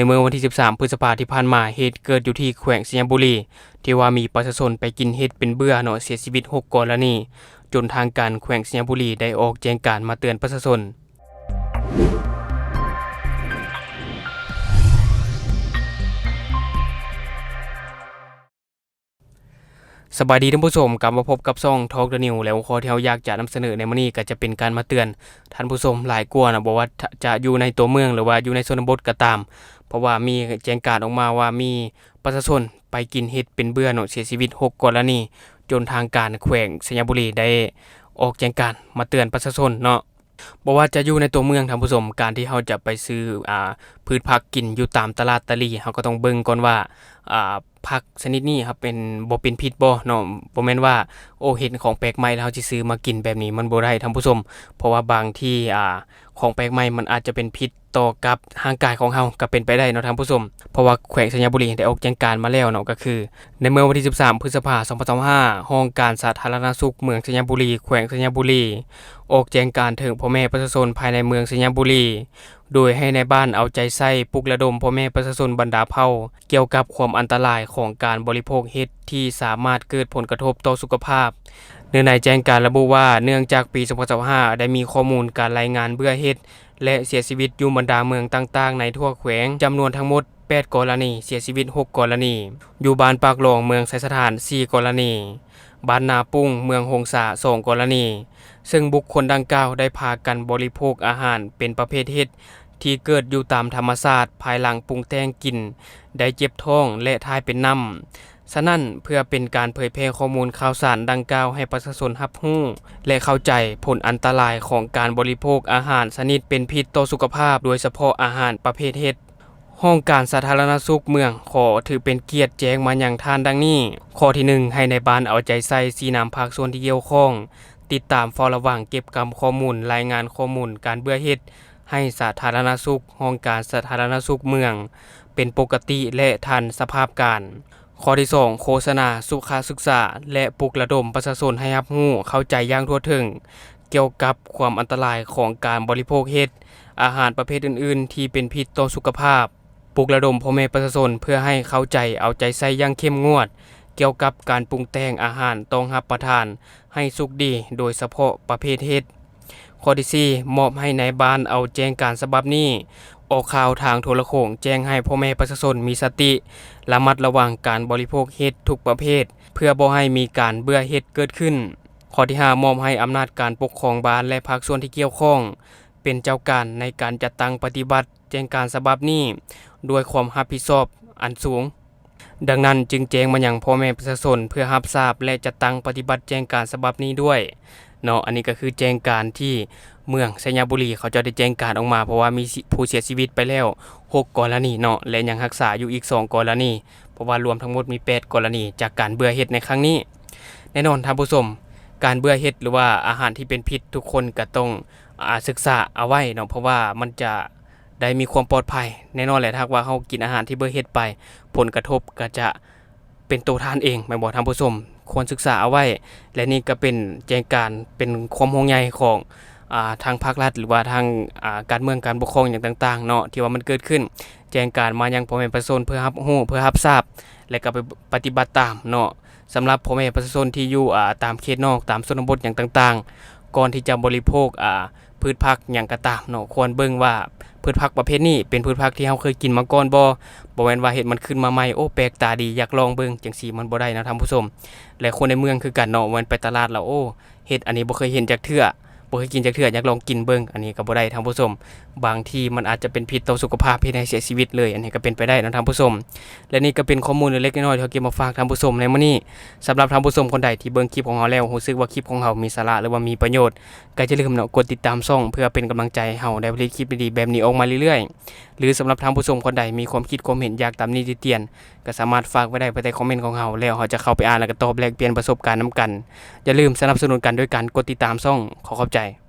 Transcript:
ໃນມື້ວັນທີສິບສາມ ພຶດສະພາທີ່ຜ່ານມາ, ເຫດເກີດຢູ່ທີ່ແຂວງໄຊຍະບູລີ ທີ່ວ່າມີປະຊາຊົນໄປກິນເຫັດເປັນເບື່ອເນາະ ເສຍຊີວິດຫົກກໍລະນີ, ຈົນທາງການແຂວງໄຊຍະບູລີໄດ້ອອກແຈ້ງການມາເຕືອນປະຊາຊົນ. ສະບາຍດີທ່ານຜູ້ຊົມ, ກັບມາພົບກັບຊ່ອງ Talk the News ແລະ ຫົວຂໍ້ທີ່ເຮົາຢາກຈະນຳສະເໜີໃນມື້ນີ້ກໍຈະເປັນການມາເຕືອນທ່ານຜູ້ຊົມຫຼາຍກວ່າເນາະ, ບໍ່ວ່າຈະຢູ່ໃນຕົວເມືອງ ຫຼືວ່າຢູ່ໃນຊົນນະບົດກໍຕາມ, ເພາະວ່າມີແຈ້ງການອອກມາວ່າມີປະຊາຊົນໄປກິນເຫັດເປັນເບື່ອເນາະ ເສຍຊີວິດຫົກກໍລະນີ, ຈົນທາງການແຂວງໄຊຍະບູລີໄດ້ອອກແຈ້ງການມາເຕືອນປະຊາຊົນເນາະ. ບໍ່ວ່າຈະຢູ່ໃນຕົວເມືອງທ່ານຜູ້ຊົມ, ການທີ່ເຮົາຈະໄປຊື້ ອ່າ ພືດຜັກກິນຢູ່ຕາມຕະຫຼາດຕະຫຼີ່, ເຮົາກໍຕ້ອງເບິ່ງກ່ອນວ່າ ອ່າ ຜັກຊະນິດນີ້ເຮົາເປັນ ບໍ່ເປັນພິດບໍ່ເນາະ. ບໍ່ແມ່ນວ່າ ໂອ້ ເຫັນຂອງແປກໃໝ່ແລ້ວເຮົາຊິຊື້ມາກິນແບບນີ້, ມັນບໍ່ໄດ້ທ່ານຜູ້ຊົມ, ເພາະວ່າບາງທີ ອ່າ ຂອງແປກໃໝ່ມັນອາດຈະເປັນພິດຕໍ່ກັບຮ່າງກາຍຂອງເຮົາກໍເປັນໄປໄດ້ເນາະທ່ານຜູ້ຊົມ. ເພາະວ່າແຂວງໄຊຍະບູລີໄດ້ອອກແຈ້ງການມາແລ້ວເນາະ, ກໍຄືໃນມື້ວັນທີສິບສາມ ພຶດສະພາ ສອງພັນຊາວຫ້າ, ຫ້ອງການສາທາລະນະສຸກເມືອງໄຊຍະບູລີ ແຂວງໄຊຍະບູລີ ອອກແຈ້ງການເຖິງພໍ່ແມ່ປະຊາຊົນພາຍໃນເມືອງໄຊຍະບູລີ ໂດຍໃຫ້ນາຍບ້ານເອົາໃຈໃສ່ປຸກລະດົມພໍ່ແມ່ປະຊາຊົນບັນດາເຜົ່າ ກ່ຽວກັບຄວາມອັນຕະລາຍຂອງການບໍລິໂພກເຫັດທີ່ສາມາດເກີດຜົນກະທົບຕໍ່ສຸຂະພາບ. ເນື້ອໃນແຈ້ງການລະບຸວ່າ ເນື່ອງຈາກປີສອງພັນຊາວຫ້າ ໄດ້ມີຂໍ້ມູນການລາຍງານເບື່ອເຫັດ ແລະ ເສຍຊີວິດຢູ່ບັນດາເມືອງຕ່າງໆໃນທົ່ວແຂວງ ຈຳນວນທັງໝົດແປດກໍລະນີ, ເສຍຊີວິດຫົກກໍລະນີ, ຢູ່ບ້ານປາກຫຼອງ ເມືອງໄຊສະຖານ ສີ່ກໍລະນີ, ບ້ານນາປຸ້ງ ເມືອງຫົງສາ ສອງກໍລະນີ, ເຊິ່ງບຸກຄົນດັ່ງກ່າວໄດ້ພາກັນບໍລິໂພກອາຫານເປັນປະເພດເຫັດທີ່ເກີດຢູ່ຕາມທຳມະຊາດ ພາຍຫຼັງປຸງແຕ່ງກິນ ໄດ້ເຈັບທ້ອງ ແລະ ຖ່າຍເປັນນ້ຳ. ສະນັ້ນ, ເພື່ອເປັນການເຜີຍແຜ່ຂໍ້ມູນຂ່າວສານດັ່ງກ່າວໃຫ້ປະຊາຊົນຮັບຮູ້ ແລະ ເຂົ້າໃຈຜົນອັນຕະລາຍຂອງການບໍລິໂພກອາຫານຊະນິດເປັນພິດຕໍ່ສຸຂະພາບ, ໂດຍສະເພາະອາຫານປະເພດເຫັດ, ຫ້ອງການສາທາລະນະສຸກເມືອງຂໍຖືເປັນກຽດແຈ້ງມາຍັງທ່ານດັ່ງນີ້. ຂໍ້ທີໜຶ່ງ, ໃຫ້ນາຍບ້ານເອົາໃຈໃສ່ຊີ້ນຳພາກສ່ວນທີ່ກ່ຽວຂ້ອງ ຕິດຕາມເຝົ້າລະວັງເກັບກຳຂໍ້ມູນ, ລາຍງານຂໍ້ມູນການເບື່ອເຫັດໃຫ້ສາທາລະນະສຸກ, ຫ້ອງການສາທາລະນະສຸກເມືອງ ເປັນປົກກະຕິ ແລະ ທັນສະພາບການ. ຂໍ້ທີສອງ, ໂຄສະນາສຸຂະສຶກສາ ແລະ ປຸກລະດົມປະຊາຊົນໃຫ້ຮັບຮູ້ເຂົ້າໃຈຢ່າງທົ່ວເຖິງ ກ່ຽວກັບຄວາມອັນຕະລາຍຂອງການບໍລິໂພກເຫັດ, ອາຫານປະເພດອື່ນໆທີ່ເປັນພິດຕໍ່ສຸຂະພາບ, ປຸກລະດົມພໍ່ແມ່ປະຊາຊົນເພື່ອໃຫ້ເຂົ້າໃຈເອົາໃຈໃສ່ຢ່າງເຂັ້ມງວດ ກ່ຽວກັບການປຸງແຕ່ງອາຫານຕ້ອງຮັບປະທານໃຫ້ສຸກດີ, ໂດຍສະເພາະປະເພດເຫັດ. ຂໍ້ທີສີ່, ມອບໃຫ້ນາຍບ້ານເອົາແຈ້ງການສະບັບນີ້ອອກຂ່າວທາງໂທລະໂຂງ ແຈ້ງໃຫ້ພໍ່ແມ່ປະຊາຊົນມີສະຕິ ລະມັດລະວັງການບໍລິໂພກເຫັດທຸກປະເພດ ເພື່ອບໍ່ໃຫ້ມີການເບື່ອເຫັດເກີດຂຶ້ນ. ຂໍ້ທີຫ້າ, ມອບໃຫ້ອຳນາດການປົກຄອງບ້ານ ແລະ ພາກສ່ວນທີ່ກ່ຽວຂ້ອງ ເປັນເຈົ້າການໃນການຈັດຕັ້ງປະຕິບັດແຈ້ງການສະບັບນີ້ດ້ວຍຄວາມຮັບຜິດຊອບອັນສູງ. ດັ່ງນັ້ນຈຶ່ງແຈ້ງມາຍັງພໍ່ແມ່ປະຊາຊົນເພື່ອຮັບຊາບ ແລະ ຈັດຕັ້ງປະຕິບັດແຈ້ງການສະບັບນີ້ດ້ວຍເນາະ. ອັນນີ້ກໍຄືແຈ້ງການທີ່ເມືອງໄຊຍະບູລີ ເຂົາເຈົ້າໄດ້ແຈ້ງການອອກມາ, ເພາະວ່າມີ ຊິ ຜູ້ເສຍຊີວິດໄປແລ້ວຫົກກໍລະນີເນາະ ແລະ ຍັງຮັກສາຢູ່ອີກສອງກໍລະນີ, ເພາະວ່າລວມທັງໝົດມີແປດກໍລະນີຈາກການເບື່ອເຫັດໃນຄັ້ງນີ້. ແນ່ນອນທ່ານຜູ້ຊົມ, ການເບື່ອເຫັດ ຫຼືວ່າອາຫານທີ່ເປັນພິດ ທຸກຄົນກໍຕ້ອງ ອາ ສຶກສາເອົາໄວ້ເນາະ, ເພາະວ່າມັນຈະ ໄດ້ມີຄວາມປອດໄພ. ແນ່ນອນແຫຼະ, ຖ້າຫາກວ່າເຮົາກິນອາຫານທີ່ເບື່ອເຫັດໄປ, ຜົນກະທົບກໍຈະເປັນໂຕທ່ານເອງ, ແມ່ນບໍ່ທ່ານຜູ້ຊົມ? ຄວນສຶກສາເອົາໄວ້. ແລະ ນີ້ກໍເປັນແຈ້ງການ, ເປັນຄວາມຫ່ວງໃຍຂອງ ອາ ທາງພາກລັດ ຫຼືວ່າທາງ ອາ ການເມືອງການປົກຄອງຫຍັງຕ່າງໆເນາະ ທີ່ວ່າມັນເກີດຂຶ້ນ, ແຈ້ງການມາຍັງພໍ່ແມ່ປະຊາຊົນເພື່ອຮັບຮູ້, ເພື່ອຮັບຊາບ ແລະ ກໍໄປປະຕິບັດຕາມເນາະ. ສຳລັບພໍ່ແມ່ປະຊາຊົນທີ່ຢູ່ ອາ ຕາມເຂດນອກ, ຕາມຊົນນະບົດຫຍັງຕ່າງໆ, ກ່ອນທີ່ຈະບໍລິໂພກ ອາ ພືດຜັກຫຍັງກໍຕາມເນາະ, ຄວນເບິ່ງວ່າພືດຜັກປະເພດນີ້ເປັນພືດຜັກທີ່ເຮົາເຄີຍກິນມາກ່ອນບໍ່? ບໍ່ແມ່ນວ່າເຫັນມັນຂຶ້ນມາໃໝ່, ໂອ້ ແປກຕາດີ, ຢາກລອງເບິ່ງ, ຈັ່ງຊີ້ມັນບໍ່ໄດ້ເນາະທ່ານຜູ້ຊົມ. ແລະ ຄົນໃນເມືອງຄືກັນເນາະ, ແມ່ນໄປຕະຫຼາດແລ້ວ, ໂອ້ ເຫັດອັນນີ້ບໍ່ເຄີຍເຫັນຈັກເທື່ອ, ບໍ່ເຄີຍກິນຈັກເທື່ອ, ຢາກລອງກິນເບິ່ງ, ອັນນີ້ກໍບໍ່ໄດ້ທ່ານຜູ້ຊົມ. ບາງທີມັນອາດຈະເປັນພິດຕໍ່ສຸຂະພາບ, ເຮັດໃຫ້ເສຍຊີວິດເລີຍ, ອັນນີ້ກໍເປັນໄປໄດ້ເນາະທ່ານຜູ້ຊົມ. ແລະ ນີ້ກໍເປັນຂໍ້ມູນເລັກໆນ້ອຍໆ ທີ່ເຮົາເກັບມາຝາກທ່ານຜູ້ຊົມໃນມື້ນີ້. ສຳລັບທ່ານຜູ້ຊົມຄົນໃດທີ່ເບິ່ງຄລິບຂອງເຮົາແລ້ວ ຮູ້ສຶກວ່າຄລິບຂອງເຮົາມີສາລະ ຫຼືວ່າມີປະໂຫຍດ, ກໍຢ່າລືມເນາະ ກົດຕິດຕາມຊ່ອງ ເພື່ອເປັນກຳລັງໃຈໃຫ້ເຮົາໄດ້ຜະລິດຄລິບດີໆແບບນີ້ອອກມາເລື້ອຍໆ. ຫຼື ສຳລັບທ່ານຜູ້ຊົມຄົນໃດມີຄວາມຄິດຄວາມເຫັນ ຢາກຕຳໜິຕິຕຽນ ກໍສາມາດຝາກໄວ້ໄດ້ພາຍໃຕ້ຄອມເມັນຂອງເຮົາ, ແລ້ວເຮົາຈະເຂົ້າໄປອ່ານ ແລະ ກໍຕອບແລກປ່ຽນປະສົບການນຳກັນ. ຢ່າລືມສະໜັບສະໜູນກັນໂດຍການກົດຕິດຕາມຊ່ອງ. ຂໍຂອບໃຈ.